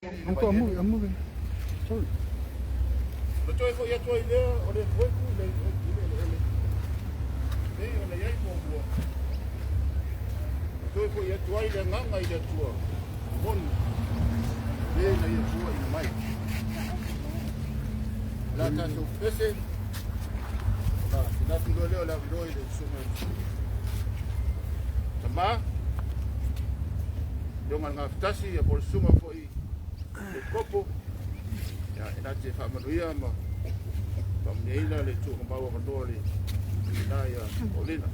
Uncle, I'm moving, I'm moving. Sorry. Na toe foʻi atu ai lea o le efuefu i le eleele pei ona i ai muamua. Na toe foʻi atu ai le Agaga i le Atua moni le na ia tuuaʻina mai. O le a tatou pese ona tina atu loa lea o le avanoa i le susuga i le Tama, Afioga i le Gafatasi, ia po o le susuga foi i le Kopo, ia, e na te faamanuia ma faamanuiaina le tuugamau avanoa le tina ia Paulina.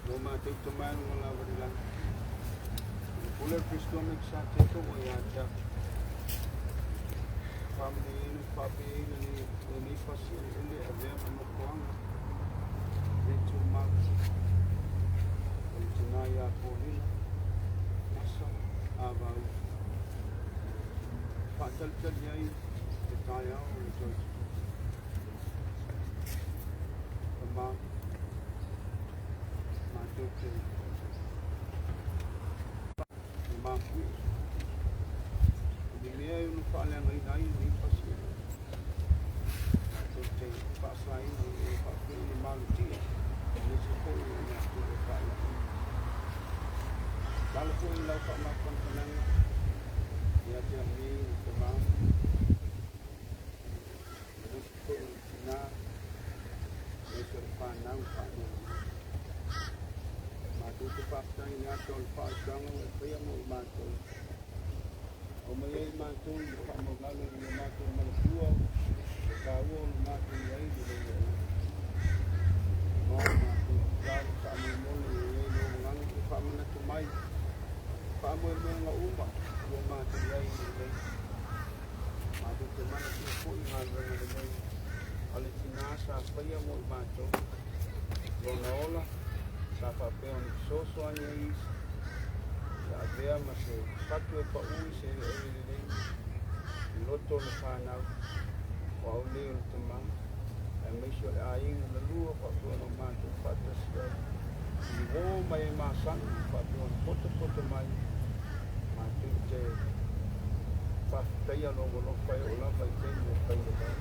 Lo matou tamanu ma lava i lagi. Le pule o Kristo me sa te to o ia te au. Faamanuiaina faapeaina ni lenei pasi eleele e avea ma nofoaga le tumau. O le tina ia Paulina, Masa, Avau. Faatalitali ai le taeao o le toe Tama, matou te mafue. I le mea e ono faaleagaina ai lenei pasi eleele. Matou te faasaina ina ia faapea ona malutia aemaise foi o i latou e faailoaina. Lalo foi i lau faamafanafanaga ia te au nei le tama, aemaise foi o le tina, aemaise o le fanau faanonomanu. Matou te faafetai i le ata o le faautaga ua e faia mo i matou. Aumai ai matou i le faamaualalo i le matou manatua le taua o le matou i ai i le lei Ma o matou tatalo faamolemole e i ai lou agaga e faamanatu mai faamoemoega uma ua matou i ai i lenei. Matou te manatua foi galuega lelei a le tina sa faia mo i matou. Lona ola sa faapea ona fesoasoani ai isi ia avea ma se fatu e paʻu i se eleele lelei i loto o le fanau o au nei o le tama aemaise o le aiga lalua faapea ona matou faatasi ai i uō mai e masani faapea ona potopoto mai matou te faafetaia lou alofa e oo lava i taimi o faiga vai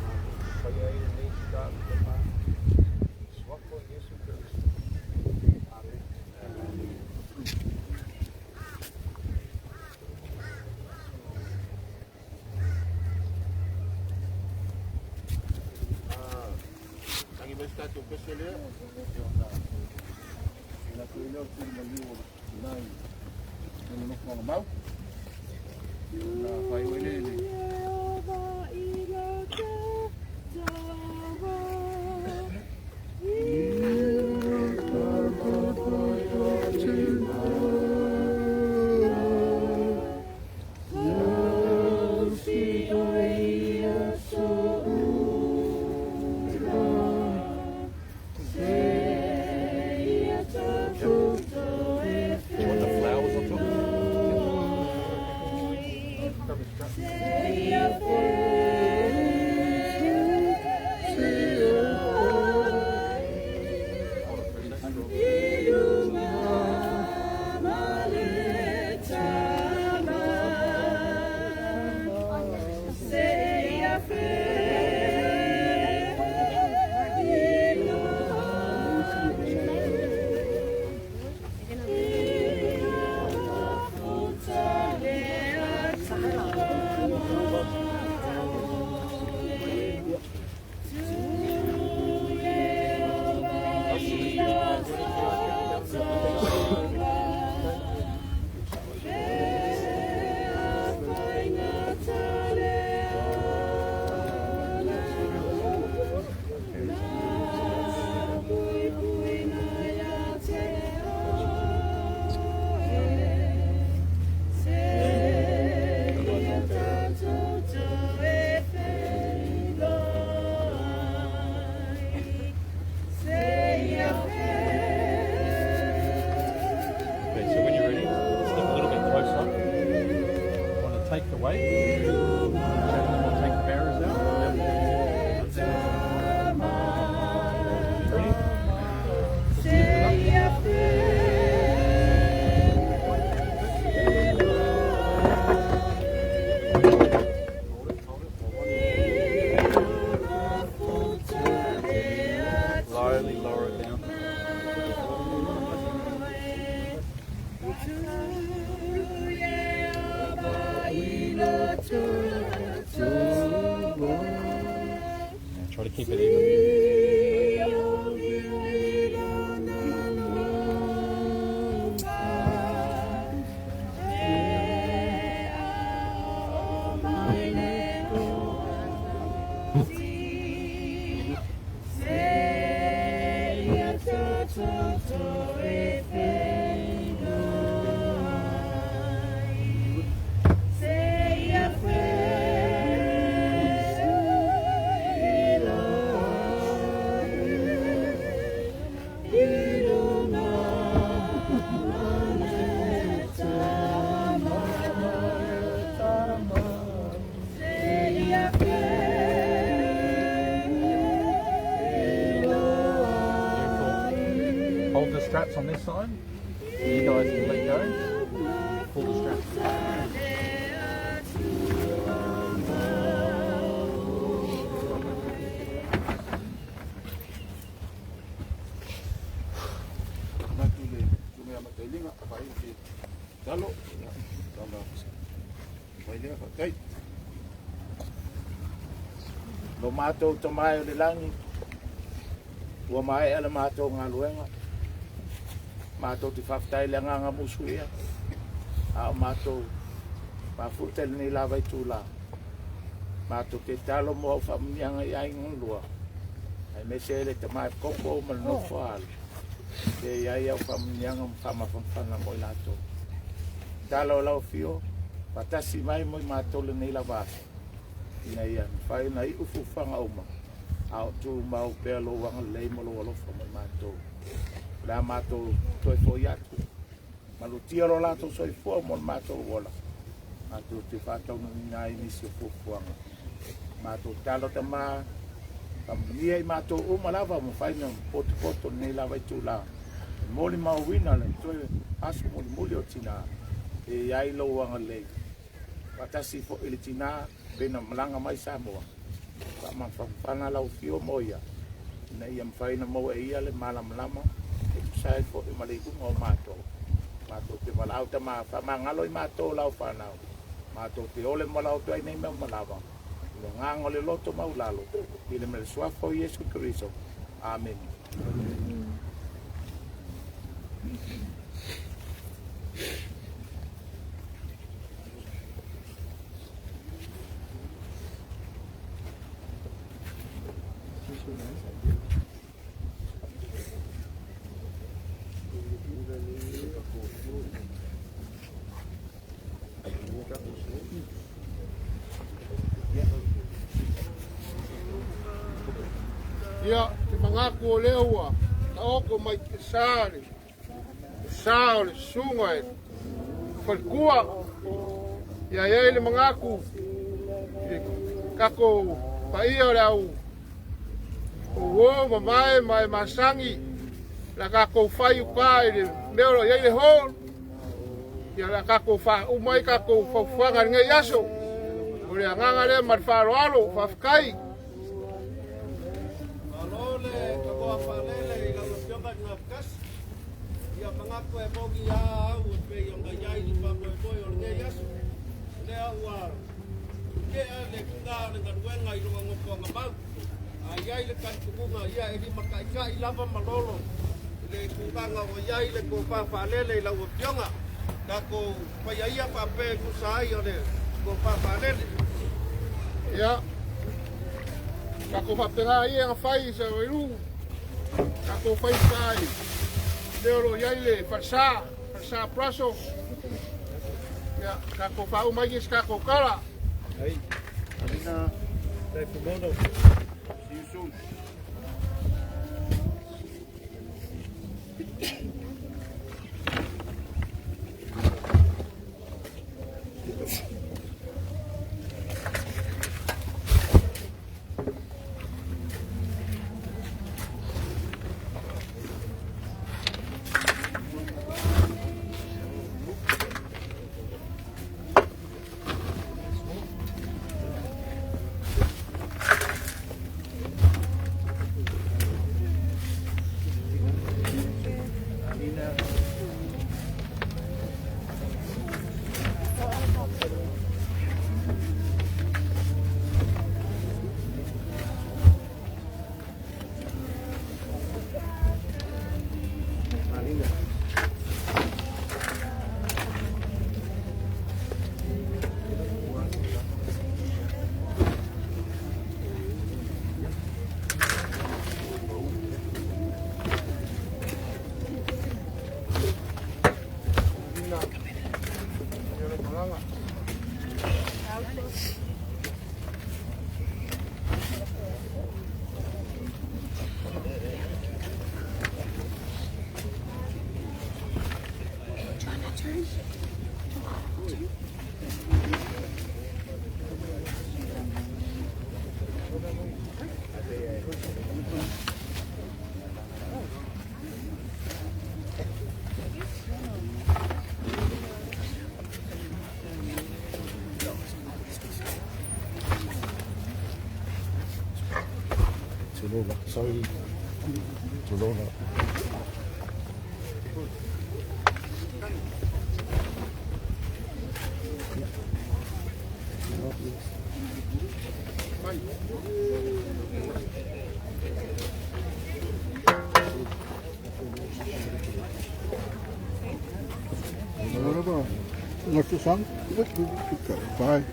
matou te faia ai lenei tatalo tama i le suafa o Iesu Keriso. Amen. Tagi mai se tatou pese lea. Ona atu ai lea o le tuli maliu o le tina i lona nofoaga mau. Ona faaiu ai lea i le Take the weight. Chaplain will take the bearers out. Ready? Just lift it up. Hold it, hold it. Slowly lower it down. Yeah, try to keep it even. Beautiful. Hold the straps on this side. You guys can let go. Pull the straps. Manatu le tumea matailiga afaai ke talo ia tala mai lea faafetai. Lo matou tamae o le lagi, ua maea le matou galuega, matou te faafetai i le agaga musuia, a o matou mafuta i lenei lava itula. Matou te talo mo au faamuniaga i aiga lua, aemaise ai le tama e koko ma le nofo a alo, se i ai au faamuniaga ma faamafanafana mo i latou. Talo o lau afio, faatasi mai mo i matou lenei lava aso, ina ia mafai ona iu fuafuaga uma, a o tumau pea lou agalelei ma lou alofa mo i matou. O le a matou toe foi atu, malutia lo latou soifua mo le matou ola, matou te faataunuuina ai nisi o fuafuaga. Matou talo tama, faamanuia i matou uma lava ua mafai ona potopoto lenei lava itula. E molimauina le toe aso mulimuli o tina e i ai lou agalelei. Faatasi foi le tina pei ona malaga mai Samoa. Faamafanafana lau afio mo ia, ina ia mafai ona maua e ia le malamalama e tusa ai foi ma le iuga o matou. Matou te valaau tama, faamagalo i matou lau fanau. Matou te ole ma lau ai nei mea uma lava. I le agaga o le loto maulalo, i le mea suafa o Iesu Keriso. Amene. Ia, te manatu o lea ua taoto mai te sa le sa o le susuga e faletua. Ia i ai le manatu i le tatou paia o le au uo mamae ma e masani la tatou fai uka i le mea o lo o i ai le hall. Ia la tatou faauma ai tatou faufuaga i lenei aso. O le agaga lea ma le faaaloalo, faafetai. Malo le tagoa faalele i lau Afioga i le Gafatasi. Ia manatu e moni a au e pei ona i ai le faamoemoe o lenei aso. O lea ua tea le luga o le galuega i lona nofoaga mau. A i ai le talitonuga, ia e limataitai lava ma lolo i le tulaga ua i ai le tofa faalele i lau Afioga. Tatou faia ia faapea e tusa ai o le tofa faalele. Ia, tatou faapena ia na fai sa vailu, tatou fai pa i lea o lo o i ai le falesa, falesa Brussels. Ia, tatou faauma ai se tatou tala. Alina, see you soon. Tulola, sorry. Tulola. Bye.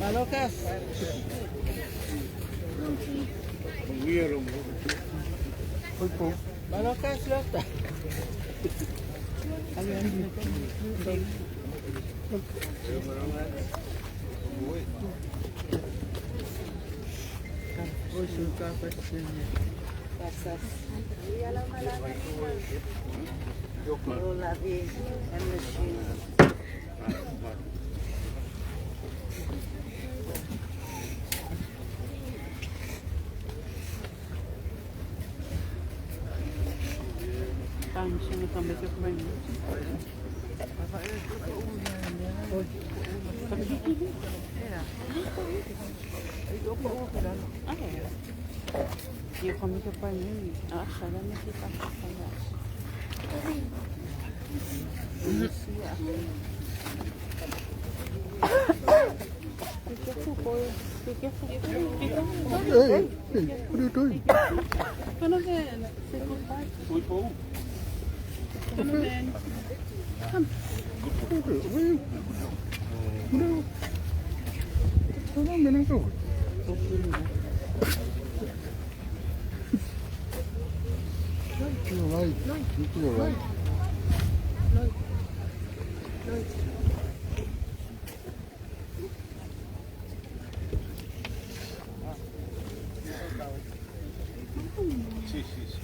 Malokas. Malokas lota. Hey, hey, what are you doing? Come. To the right. To the right. Sì, sì, sì.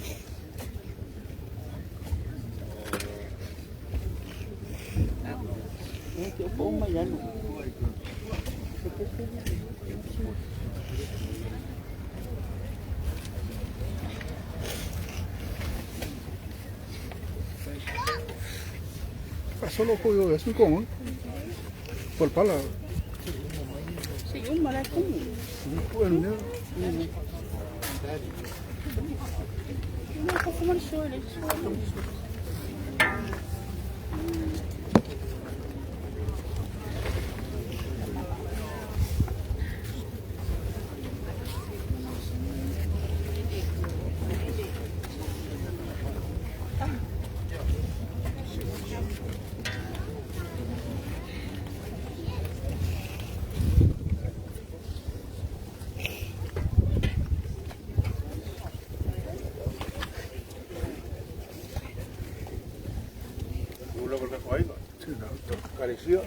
Solo ko yo asu ko. Por pala. Sí, un malaco. Bueno. Carecia.